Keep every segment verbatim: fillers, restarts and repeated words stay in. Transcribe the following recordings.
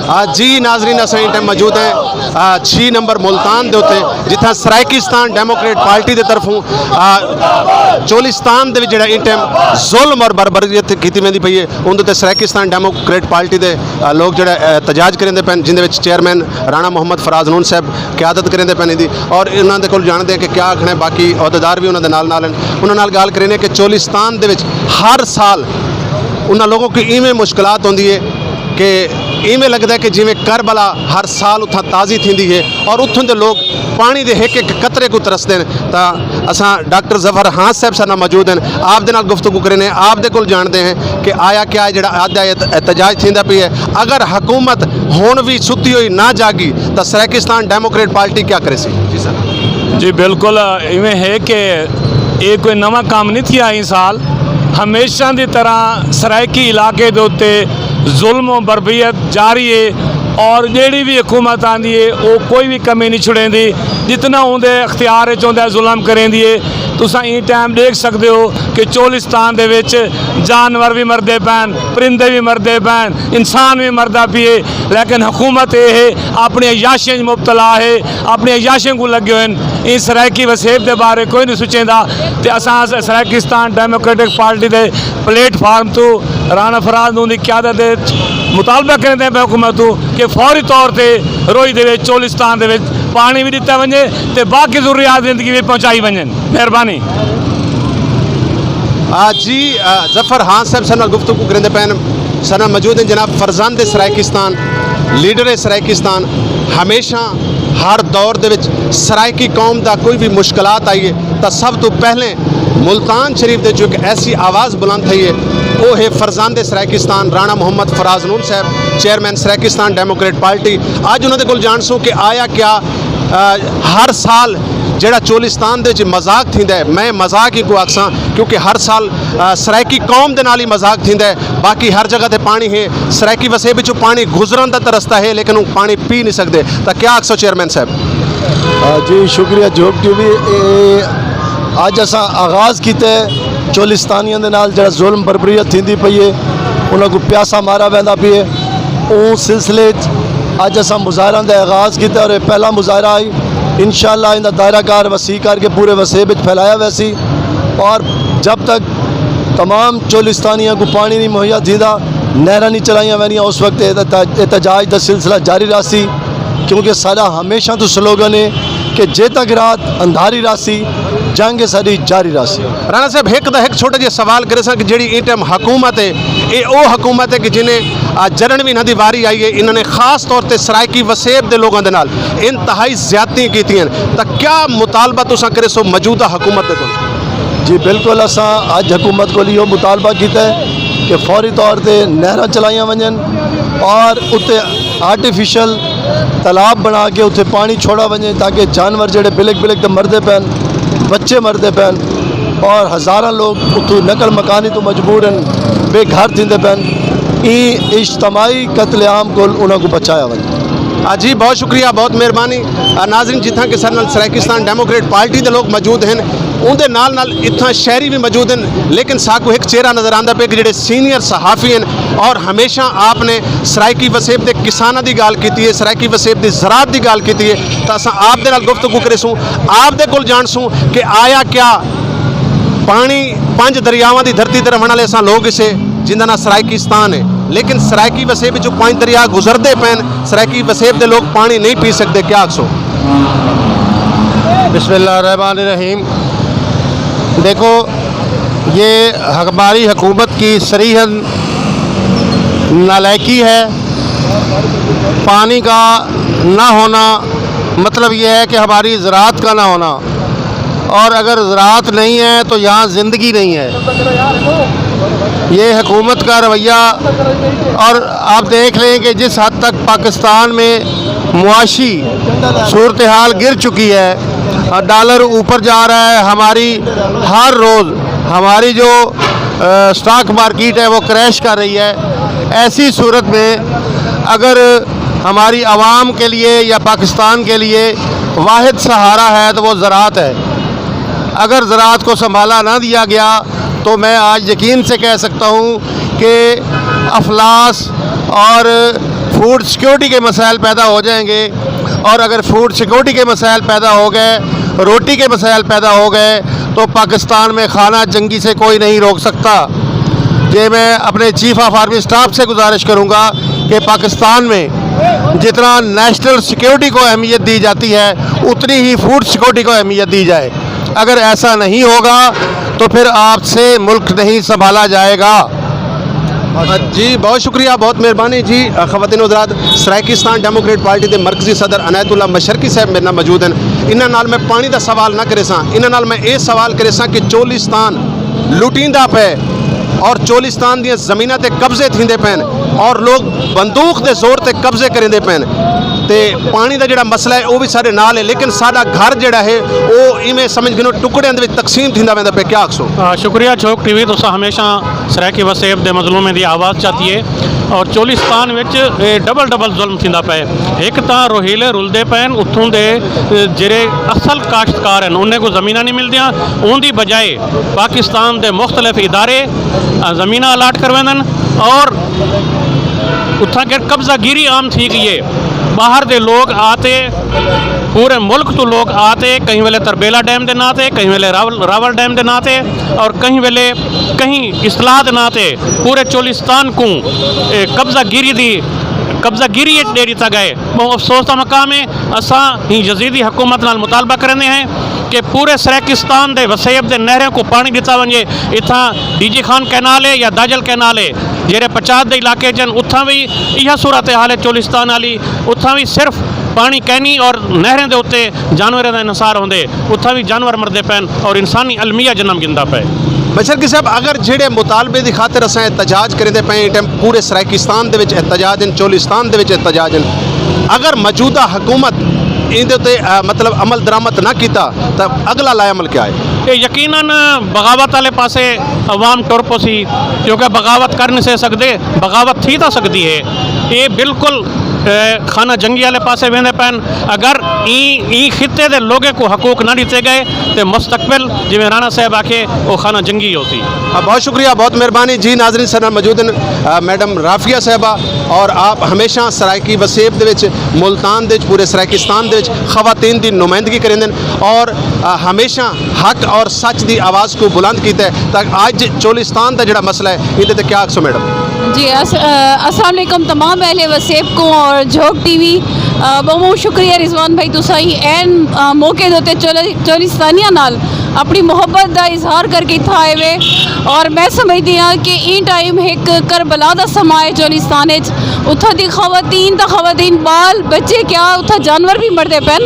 آ، جی ناظرین، اساں ایں ٹائم موجود ہیں، آ، چھی نمبر ملتان دے اتے، جتھاں سرائیکستان ڈیموکریٹ پارٹی دے طرفوں، آ، چولستان دے وچ جڑا ایں ٹائم ظلم اور بربریت کیتی ویندی پئی ہے، اون دے اتے سرائیکستان ڈیموکریٹ پارٹی دے، آ، لوگ جڑا احتجاج کریندے پئن، جن دے وچ چیئرمین رانا محمد فراز نون صاحب قیادت کریندے پئن ایندی، اور انہاں دے کول جاندے ہیں کہ کیا آکھنا ہے۔ باقی عہدیدار وی انہاں دے نال نال ہیں، انہاں نال ڳالھ کرینے کہ چولستان دے وچ ہر سال انہاں لوگوں کی ایویں مشکلات ہوندی ہے کہ ایویں لڳدا ہے کہ جیویں کربلا ہر سال اتھاں تازی تھیندی ہے اور اتھوں دے لوگ پاݨی دے ہک ہک قطرے کوں ترسدے ہن۔ تاں اساں ڈاکٹر ظفر ہانس صاحب ساݙے نال موجود ہن، آپ دے نال گفتگو کرینے، آپ دے کول جاندے ہیں کہ آیا کیا ہے جڑا اڄ دا احت-، احتجاج تھیندا پیا ہے۔ اگر حکومت ہݨ وی ستی ہوئی نہ جاڳی تاں سرائیکستان ڈیموکریٹ پارٹی کیا کریسی؟ جی سر۔ جی بالکل، ایویں ہے کہ یہ کوئی نواں کام نہیں تھیا۔ ایں سال ہمیشہ دی طرح سرائیکی علاقے دے اتے ظلم و بربریت جاری ہے، اور جیڑھی بھی حکومت آندی ہے، وہ کوئی بھی کمی نہیں چھڑیندی۔ جتنا اوندے اختیار وچ ہوندا ہے، ظلم کریندی ہے۔ تساں ایں ٹائم ݙیکھ سڳدے ہو کہ چولستان دے وچ جانور بھی مردے پئن، پرندے بھی مردے پئن، انسان بھی مردا پیے، لیکن حکومت اے ہے، اپݨی عیاشیں وچ مبتلا ہے، اپݨی عیاشیں کوں لڳے ہوئے ہن۔ ایں سرائیکی وسیب دے بارے کوئی نہیں سوچیندا۔ تے اساں س-، سرائیکستان ڈیموکریٹک پارٹی دے پلیٹ فارم توں رانا فراز نون دی قیادت دے مطالبہ کریندے پئے حکومت توں کہ فوری طور تے روہی دے وچ چولستان دے وچ پاݨی وی ݙتا ونڄے تے باقی ضروریات زندگی وی پہنچائی ونڄن۔ مہربانی۔ آ، جی، آ، ظفر ہانس صاحب ساݙے نال گفتگو کریندے پئے ہن۔ ساݙے نال موجود ہیں جناب فرزند سرائیکستان، لیڈر سرائیکستان۔ ہمیشہ ہر دور دے وچ سرائیکی قوم دا کوئی بھی مشکلات آئی ہے تاں سب توں پہلے ملتان شریف دے جو ایک ایسی آواز بلند تھئی ہے، او ہے فرزند سرائیکستان رانا محمد فراز نون صاحب، چیئرمین سرائیکستان ڈیموکریٹ پارٹی۔ اڄ انہاں دے کول جانسوں کہ آیا کیا، آ، ہر سال جڑا چولستان دے وچ مذاق تھیندا ہے، میں مذاق ہی کو آکھساں، کیونکہ ہر سال، آ، سرائیکی قوم دے نال ہی مذاق تھیندا ہے۔ باقی ہر جگہ تے پاݨی ہے، سرائیکی وسیب وچوں پاݨی گزرݨ دا تاں رستہ ہے، لیکن ہوں پاݨی پی نہیں سڳدے۔ تاں کیا آکھسو چیئرمین صاحب؟ آ، جی، شکریہ جھوک ٹی وی۔ اے، اڄ اساں آغاز کیتے چولستانیاں دے نال جڑا ظلم بربریت تھیندی پئی ہے، انہاں کوں پیاسا مارا ویندا پئے۔ اوں سلسلے اچ اڄ اساں مظاہراں دا آغاز کیتا اور اے پہلا مظاہرہ ہئی۔ انشاءاللہ ایندا دائرہ کار وسیع کر کے پورے وسیب اچ پھیلایا ویسی۔ اور جب تک تمام چولستانیاں کوں پاݨی نہیں مہیا تھیندا، نہراں نہیں چلائیاں ویندیاں، اس وقت احتجاج دا سلسلہ جاری رہسی، کیونکہ ساݙا ہمیشہ توں سلوگن ہے کہ جے تک رات اندھاری رہسی، جنگ ساݙی جاری رہسی۔ رانا صاحب، ہک دا ہک چھوٹا جہا سوال کریساں کہ جیڑھی ایں ٹائم حکومت ہے، اے او حکومت ہے کہ جنہیں، آ، جݙݨ وی انہاں دی واری آئی ہے، انہاں نے خاص طور تے سرائیکی وسیب دے لوگاں دے نال انتہائی زیادتیاں کیتیاں ہن، تاں کیا مطالبہ تساں کریسو موجودہ حکومت دے کول؟ جی بالکل، اساں اڄ حکومت کول ایہو مطالبہ کیتا ہے کہ فوری طور تے نہراں چلائیاں ونڄن اور اتے آرٹیفیشل تالاب بݨا کے اتھے پاݨی چھوڑا ونڄے، تاکہ جانور جڑے بلک بلک تے مردے پئن، بچے مردے پئن، اور ہزاراں لوگ اتھوں نقل مکانی توں مجبور ہن، بے گھر تھیندے پئن۔ ایں اجتماعی قتل عام کول انہاں کوں بچایا ونڄے۔ آ جی، بہت شکریہ، بہت مہربانی۔ آ، ناظرین، جتھاں کہ ساݙے نال سرائیکستان ڈیموکریٹ پارٹی دے لوگ موجود ہن، اوندے نال نال اتھاں شہری وی موجود ہن، لیکن ساکوں ہک چہرہ نظر آندا پئے کہ جڑے سینئر صحافی ہن اور ہمیشہ آپ نے سرائیکی وسیب دے کساناں دی ڳالھ کیتی ہے، سرائیکی وسیب دی زراعت دی ڳالھ کیتی ہے، تاں اساں آپ دے نال گفتگو کریسوں، آپ دے کول جانسوں کہ آیا کیا پاݨی پنج دریاواں دی دھرتی تے رہݨ والے اساں لوگ اسے جنہاں ناں سرائیکستان ہے، لیکن سرائیکی وسیب وچوں پنج دریا گزردے پئن، سرائیکی وسیب دے لوگ پاݨی نہیں پی سڳدے، کیا آکھسو؟ بسم اللہ الرحمن الرحیم۔ دیکھو، یہ ہماری حکومت کی صریحاً نالائکی ہے۔ پانی کا نہ ہونا مطلب یہ ہے کہ ہماری زراعت کا نہ ہونا، اور اگر زراعت نہیں ہے تو یہاں زندگی نہیں ہے۔ یہ حکومت کا رویہ، اور آپ دیکھ لیں کہ جس حد تک پاکستان میں معاشی صورتحال گر چکی ہے، ڈالر اوپر جا رہا ہے، ہماری ہر روز ہماری جو، آ، اسٹاک مارکیٹ ہے وہ کریش کر رہی ہے۔ ایسی صورت میں اگر ہماری عوام کے لیے یا پاکستان کے لیے واحد سہارا ہے تو وہ زراعت ہے۔ اگر زراعت کو سنبھالا نہ دیا گیا تو میں آج یقین سے کہہ سکتا ہوں کہ افلاس اور فوڈ سیکیورٹی کے مسائل پیدا ہو جائیں گے، اور اگر فوڈ سیکیورٹی کے مسائل پیدا ہو گئے، روٹی کے مسائل پیدا ہو گئے، تو پاکستان میں خانہ جنگی سے کوئی نہیں روک سکتا۔ یہ میں اپنے چیف آف آرمی سٹاف سے گزارش کروں گا کہ پاکستان میں جتنا نیشنل سیکیورٹی کو اہمیت دی جاتی ہے، اتنی ہی فوڈ سیکیورٹی کو اہمیت دی جائے۔ اگر ایسا نہیں ہوگا تو پھر آپ سے ملک نہیں سنبھالا جائے گا۔ جی، بہت شکریہ، بہت مہربانی جی۔ خواتین و حضرات، سرائیکستان ڈیموکریٹ پارٹی دے مرکزی صدر عنایت اللہ مشرقی صاحب میرے نال موجود ہیں۔ انہاں نال میں پانی دا سوال نہ کرے ساں، انہاں نال میں اے سوال کرے ساں کہ چولستان لٹیندا پئے اور چولستان دیاں زمیناں تے قبضے تھیندے پئن اور لوگ بندوق دے زور تے قبضے کریندے پئن، تے پانی دا جڑا مسئلہ ہے او وی ساڈے نال ہے، لیکن ساڈا گھر جڑا ہے او ایویں سمجھ گھنو ٹکڑیاں دے وچ تقسیم تھیندا ویندا پئے۔ کیا آکھسو؟ آ، شکریہ چھوک ٹی وی، تساں ہمیشہ سرائیکی وسیب دے مظلومیں دی آواز چاتی ہے، اور چولستان وچ اے ڈبل ڈبل ظلم تھیندا پئے۔ ہک تاں روہیلے رلدے پئن، اتھوں دے، اے، جڑے اصل کاشتکار ہیں انہیں کو زمیناں نہیں ملدیاں، اون دی بجائے پاکستان دے مختلف ادارے، آ، زمیناں الاٹ کرویندن اور اتھاں کے قبضہ گیری عام تھی گئی ہے۔ باہر دے لوگ آتے، پورے ملک تو لوگ آتے، کہیں ویلے تربیلا ڈیم دے ناتے، کہیں ویلے راول راول ڈیم دے ناتے، اور کہیں ویلے کہیں اصلاح دے ناتے پورے چولستان کو، اے، قبضہ گیری دی قبضہ گیری اچ ڈے ڈتا گئے۔ بہت افسوس دا مقام ہے۔ اساں ہی یزیدی حکومت نال مطالبہ کریندے ہیں کہ پورے سرائیکستان دے وسیب دے نہریں کو پانی ڈتا ونجے۔ اتھاں ڈی جی خان کینال ہے یا داجل کینال ہے، جیرے پچات دے علاقے جن، اتھاں وی ایہا صورتحال ہے چولستان والی۔ اتھاں وی صرف پانی کینی اور نہریں دے اتے جانوریں دا انحصار ہوندے، اتھاں وی جانور مردے پئن اور انسانی المیہ جنم گھندا پئے۔ مشرقی صاحب، اگر جڑے مطالبے دی خاطر اساں احتجاج کریندے پئے ہیں، ٹائم پورے سرائیکستان دے وچ احتجاج ہیں، چولستان دے وچ احتجاج ہیں، اگر موجودہ حکومت ایندے تے، آ، مطلب عمل درآمد نہ کیتا تاں اگلا لائحہ عمل کیا ہے؟ یہ یقیناً بغاوت والے پاسے عوام ٹر پوسی، کیونکہ بغاوت کر نہیں سے سکدے، بغاوت تھی تاں سکدی ہے۔ یہ بالکل، اے، خانہ جنگی والے پاسے ویندے پئن۔ اگر ایں ایں خطے دے لوگیں کو حقوق نہ ڈتے گئے تے مستقبل، جویں رانا صاحب آکھے، او خانہ جنگی ہوسی۔ آ، بہت شکریہ، بہت مہربانی جی۔ ناظرین، ساڈے نال موجود ہیں، آ، میڈم رافیہ صاحبہ، اور آپ ہمیشہ سرائیکی وسیب دے وچ، ملتان دے وچ، پورے سرائیکستان دے وچ خواتین دی نمائندگی کریندے ہیں اور، آ، ہمیشہ حق اور سچ دی آواز کو بلند کیتا ہے۔ تاں اج چولستان دا جڑا مسئلہ ہے، ایندے تے کیا آکھسو میڈم؟ جی، اس-، آ، السلام علیکم تمام اہل وسیب کو اور جھوک ٹی وی، آ، بہت بہت شکریہ رضوان بھائی، تساں ہی عین، آ، موقع دے اتے چول-، چولستانیاں نال اپنی محبت دا اظہار کر کے اتھاں آئے وے۔ اور میں سمجھدی ہاں کہ ایں ٹائم ہک کربلا دا سما ہے چولستان اچ، اتھاں دی خواتین تاں خواتین، بال بچے کیا، اتھاں جانور بھی مردے پئن۔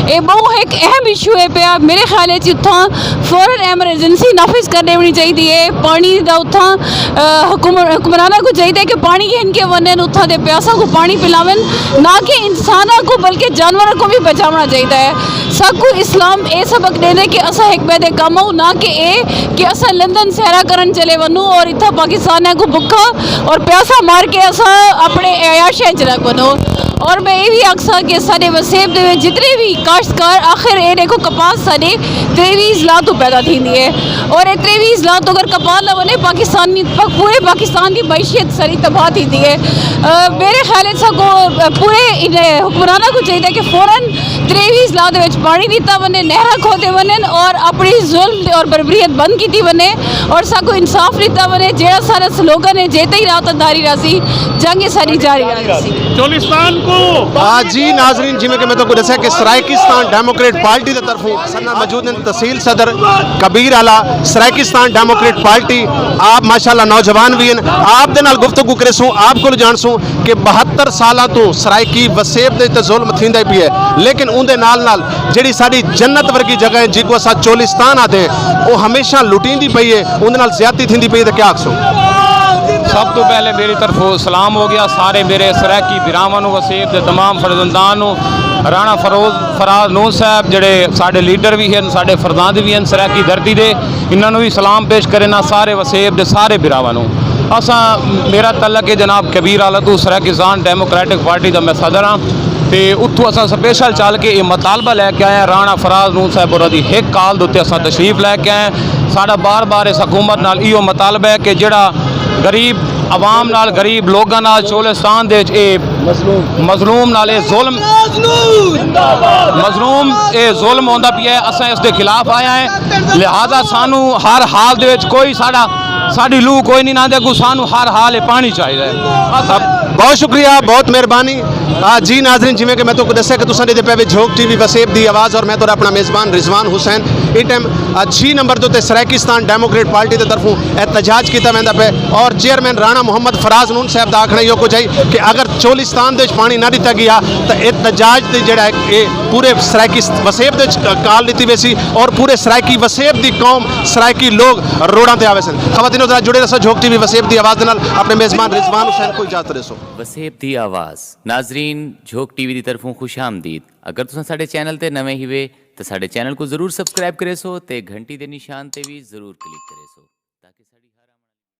اے بہوں ہک اہم ایشو ہے پیا۔ میرے خیال اچ اتھاں فوراً ایمرجنسی نافذ کر ݙیوݨی چاہیدی ہے۔ پاݨی دا اتھاں، آ، حکم-، حکمراناں کوں چاہیدا ہے کہ پاݨی گھن کے ونڄن، اتھاں دے پیاساں کوں پاݨی پلاون، نہ کہ انساناں کوں بلکہ جانوراں کوں بھی بچاوݨا چاہیدا ہے۔ ساکوں اسلام اے سبق ݙیندے کہ اساں ہک ٻئے دے کم آؤں، نہ کہ اے کہ اساں لندن سہرا کرݨ چلے ونوں اور اتھاں پاکستانیاں کوں بکھا اور پیاسا مار کے اساں اپݨے عیاشیاں اچ لڳ ونوں۔ اور میں اے وی آکھساں کہ ساݙے وسیب دے وچ جتنے وی کاشتکار، آخر اے ݙیکھو کپاس ساݙے تریوی اضلاع توں پیدا تھیندی ہے، اور اے تریوی اضلاع توں اگر کپاس نہ ونڄے، پاکستان دی، پ-، پورے پاکستان دی معیشت ساری تباہ تھیندی ہے۔ آ، میرے خیال اچ ساکوں، آ، پورے ان حکمراناں کوں چاہیدا ہے کہ فوراً تریوی اضلاع دے وچ پاݨی ݙتا ونڄے، نہراں کھودے ونڄن اور اپݨی ظلم اور بربریت بند کیتی ونڄے اور ساکوں انصاف ݙتا ونڄے۔ جیڑھا سارا سلوگن ہے، جے تئیں رات اندھاری رہسی، جنگ ساݙی جاری رہسی۔ چولستان کو۔ آ، جی ناظرین، جویں کہ میں تہاکوں ݙسیا کہ سرائیکستان ڈیموکریٹ پارٹی دے طرفوں ساݙے نال موجود ہیں تحصیل صدر کبیر آلا، سرائیکستان ڈیموکریٹ پارٹی، آپ ماشاءاللہ نوجوان وی ہیں، آپ دے نال گفتگو کریسوں، آپ کول ڄاݨسوں کہ بہتر سالاں توں سرائیکی وسیب دے تے ظلم تھیندا ہی پیا ہے، لیکن اوندے نال نال جیڑھی ساݙی جنت ورگی جگہ ہے، جیکوں اساں چولستان آہدے ہیں، او ہمیشہ لٹیندی پئی ہے، اوندے نال زیادتی تھیندی پئی ہے، تے کیا آکھسوں؟ سب توں پہلے میری طرفوں سلام ہو گیا سارے میرے سرائیکی بھراواں نوں، وسیب دے تمام فرزنداں نوں، رانا فروز، فراز نون صاحب جڑے ساڈے لیڈر وی ہن، ساڈے فرزند وی ہن سرائیکی دھرتی دے، انہاں نوں وی سلام پیش کرینا، سارے وسیب دے سارے بھراواں نوں۔ اساں، میرا تعلق ہے جناب کبیر آلا توں، سرائیکستان ڈیموکریٹک پارٹی دا میں صدر ہاں، تے اتھوں اساں سپیشل چل کے اے مطالبہ لے کے آئے ہیں، رانا فراز نون صاحب ہوراں دی ہک کال دے اتے اساں تشریف لے کے آئے ہیں۔ ساڈا بار بار اس حکومت نال ایہو مطالبہ ہے کہ جڑا غریب عوام نال، غریب لوگاں نال، چولستان دے وچ اے مظلوم نال اے ظلم، مظلوم اے ظلم ہوندا پیا ہے۔ اساں اس دے خلاف آیا ہیں، لہذا سانو ہر حال دے وچ کوئی ساڈا ساڈی لو کوئی نہیں نہ دے اگوں، سانو ہر حال اے پانی چاہیدا ہے۔ بہت شکریہ، بہت مہربانی۔ آ، جی ناظرین، جویں کہ میں تہاکوں ݙسیا کہ تساں ݙیہدے پئے وے جھوک ٹی وی وسیب دی آواز، اور میں تہاݙا اپݨا میزبان رضوان حسین۔ ایں ٹائم، آ، چھی نمبر دے اتے سرائیکستان ڈیموکریٹ پارٹی دی طرفوں احتجاج کیتا ویندا پئے، اور چیئرمین رانا محمد فراز نون صاحب دا آکھݨا ایہو کجھ ہے کہ اگر چولستان دے وچ پانی نہ ݙتا ڳیا تاں احتجاج دی جڑا ہے اے پورے سرائیکی وسیب دے وچ کال ݙتی ویسی، اور پورے سرائیکی وسیب دی قوم، سرائیکی لوگ روڈاں تے آویسن۔ خواتین و حضرات، جڑے رہسو جھوک ٹی وی وسیب دی آواز دے نال۔ اپݨے میزبان رضوان حسین کوں اجازت ݙیسو۔ وسیب دی آواز۔ ناظرین، جھوک ٹی وی دی طرفوں خوش آمدید۔ اگر تساں ساݙے چینل تے نویں ہیوے تاں ساݙے چینل کوں ضرور سبسکرائب کریسو تے گھنٹی دے نشان تے وی ضرور کلک کریسو تاکہ ساݙی ہر آوݨ